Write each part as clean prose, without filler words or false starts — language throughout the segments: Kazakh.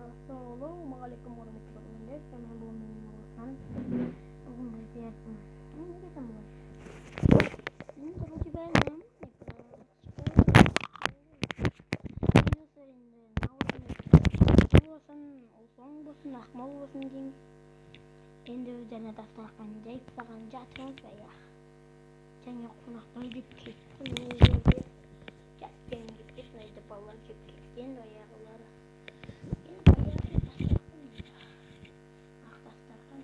Ассалаумағалейкум, құрметті көрермендер! Мен бүгін мен Руслан. Бүгін біздер не десем болады енді, вроде бәрі нормально. Достар, енді наурыз болсын, ұлы болсын, ақмол болсын дейміз. Енді өздеріне дастархан жайып тастаған жатырмыз баяғы. Және қонақтар келіп кетті, мына жерде жатпен келіп кетті, мына жерде балалар келіп кеткен баяғылары. Енді баяғы дастархан, енді ақ дастархан.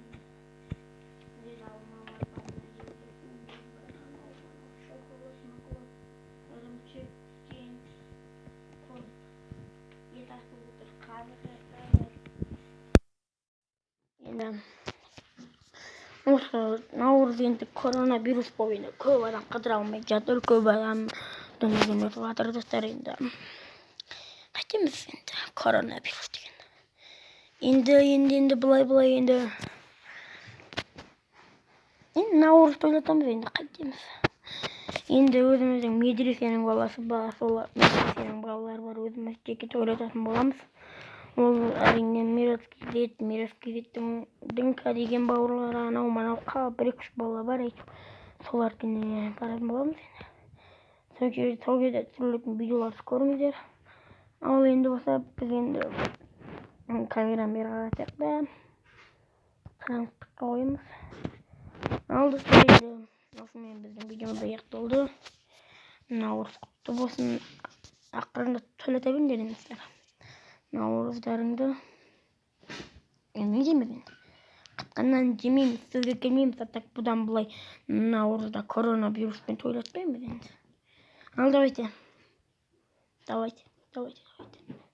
Мына жерде алмалар бар, мына жерде бар, анау мынау шоколад маколад, ірімшік, құрт, ет асылып отыр, қазы бар. Енді осы наурыз, енді коронавирус болып, енді көп адам қыдыра алмай жатыр, көп адам дүниеден өтіп жатыр, достар. Енді қайтеміз енді, коронавирус деген енді былай былай енді наурыз тойлатамыз. Енді қайтеміз? Енді өзіміздің медресенің баласы бар, сол медресенің балалары бар, өзіміз жеке тойлататын боламыз. Ол, әрине, Мирас KZ, Мирас KZ-тің Діңка деген бауырлары, анау мынау бір екі үш бала бар әйтеуір, солардікіне баратын боламыз. Енді сол жерде түсірілетін видеоларды көріңіздер. Ал енді болса, біз енді камераны бері қаратайық та, транспортқа қоямыз. Ал, достар, енді осымен біздің видеомыз аяқталды. Наурыз құтты болсын! Ақырында тойлата беріңдер енді, достар, наурыздарыңды. Енді не дейміз? Енді қатқаннан жемейміз, сөзге келмейміз. А так бұдан былай наурызда коронавируспен тойлатпаймыз енді. Ал давайте, давайте, давайте, давайте.